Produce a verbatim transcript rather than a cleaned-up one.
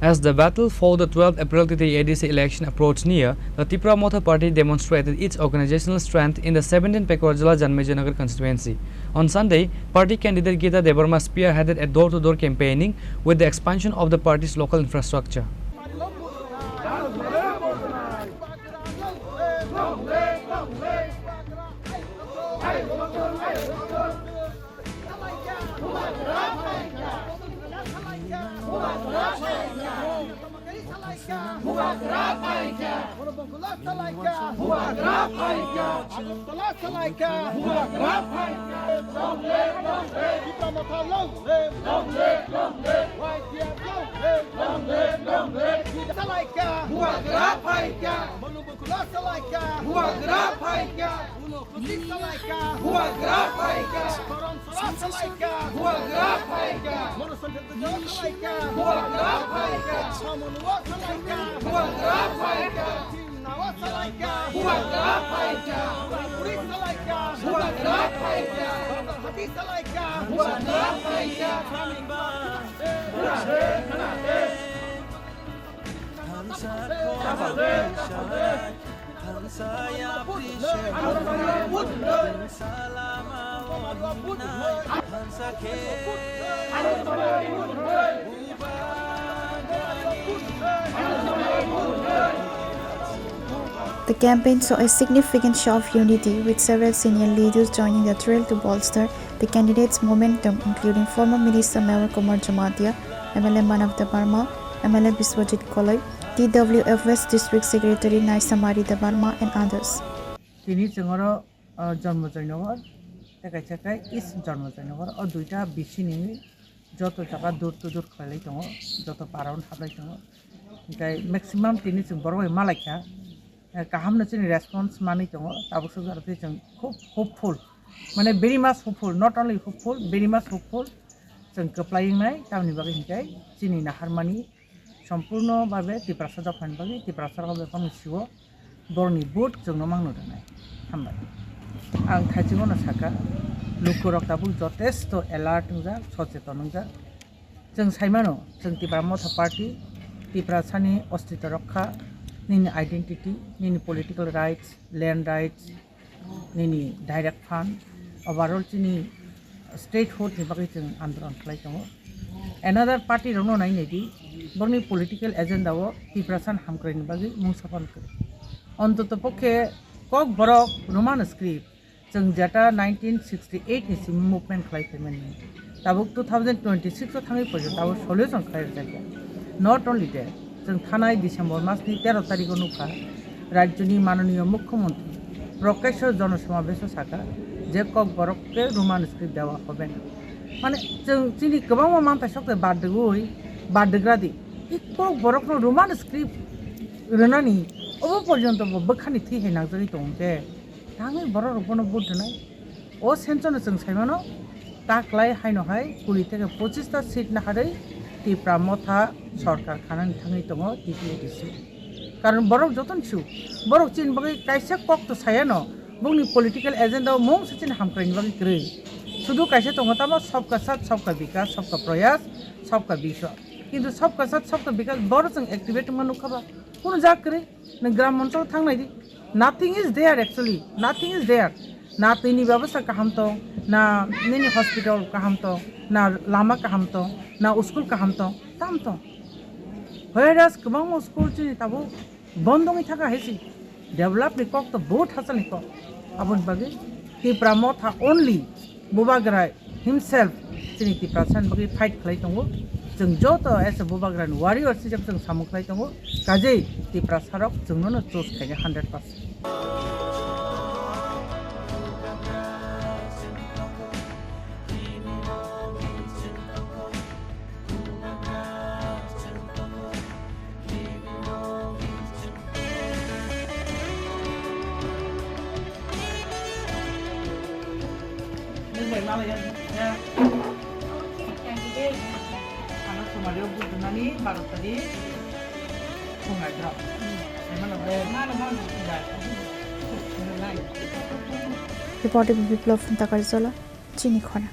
As the battle for the twelfth April twenty twenty-eight A D C election approached near, the Tipra Motha Party demonstrated its organizational strength in the seventeenth Pakur Jila Janmejanagar constituency. On Sunday, party candidate Geeta Debbarma spearheaded a door-to-door campaigning with the expansion of the party's local infrastructure. Bubagra phaikha. Bubagra phaikha. Bubagra phaikha. Bubagra phaikha. Bubagra phaikha. Bubagra phaikha. Bubagra phaikha. Bubagra phaikha. Bubagra phaikha. The campaign saw a significant show of unity, with several senior leaders joining the trail to bolster the candidates' momentum, including former Minister Mevar Kumar Jamatia, M L A Manav Debbarma, M L A Biswajit Koloi, T W F West District Secretary Naisamari Debbarma, and others. Tini chwng oro, uh, Janmejanagar, tei kaisa khe East Janmejanagar, o duita B C ni joto jaga door to door khlailai tongo, joto para-o hablai tongo. Hinkhe maximum tini chwng borok bai malaikha, eh, kahamno chini response manwi tongo, tabuk swk jora tei chwng khub hopeful, mane very much hopeful, not only hopeful, very much hopeful, chwng kwplai wngnai, tamni bagwi hinkhe chini naharmani sompurno babe Tiprasa dophani bagwi Tiprasa rok bebakni sio borokni vote chwngno mangno rwnai. Hambai. Ang thaichingno sakha, lukurok tabuk jotesto alert wngjak, socheton wngjak. Chwng saimano, chwng Tipra Motha Party, Tiprasani ostitw rokha, nini identity, nini political rights, land rights, nini direct fund, overall chini statehood ni bagwi chwng andolon khlai tongo. Another party rokno nai nai di, borokni political agenda o Tiprasa ni hamkrai ni bagwi mungsa phano kwrwi. Ontoto pokhe kok borok Roman script, chwng jeta nineteen sixty-eight ni simi movement khlai phaimani. Tabuk two thousand twenty-six o thangwi poito tabuk solution khlai rwjakya. Not only that, chwng thanai December masni tero tarikh o nukha, rajyoni manoniyo mukhyamantri Prokasho jonosomabesho sakha je kokborok ke Roman script dewa hobe na. Mane chwng chini kwbangma manthai sokte bardigwi bardigradi. I kokborokno Roman script rwnani obo porjonto bo bwkhani thwi hai nangjagwi tongo khe. Thangwi borok rok bono vote rwnai. O sensono chwng saimano, ta kwlai haino hai kuri theke pochista seat naharwi Tipra Motha sorkar khanani thangwi tongo T T A D C. Karon borok jotono su, borok chini bagwi kaisa kok to sayano, bongni political agenda o mungsa chini hamkraini bagwi kwrwi. Sudu kaisa tongo tamo sabka saath, sabka bikas, sabka prayas, sabka biswas. Kintu sabka saath, sabka bikas borok chwng activate wngma nukha ba? Kunu jak kwrwi. Nwng gram oncholo thang nai di. Nothing is there actually. Nothing is there. Na twi ni bebostha kaham tong, na nini hospital kaham tong, na lama kaham tong, na school kaham tong, tam tong. Whereas kwbangma school chini tabuk bondo wngwi thaka hai si. Develop ni kok to bohut hachal ni kok. Aboni bagwi Tipra Motha only Bubagra himself chini Tiprasa ni bagwi fight khlai tongo. Chwng joto as a Bubagra ni warriors hisab chwng samung khlai tongo. Kajei Tiprasa rok chwngno no choose khainai hundred percent. Reporter Biplab Takarjala, Chini Khona.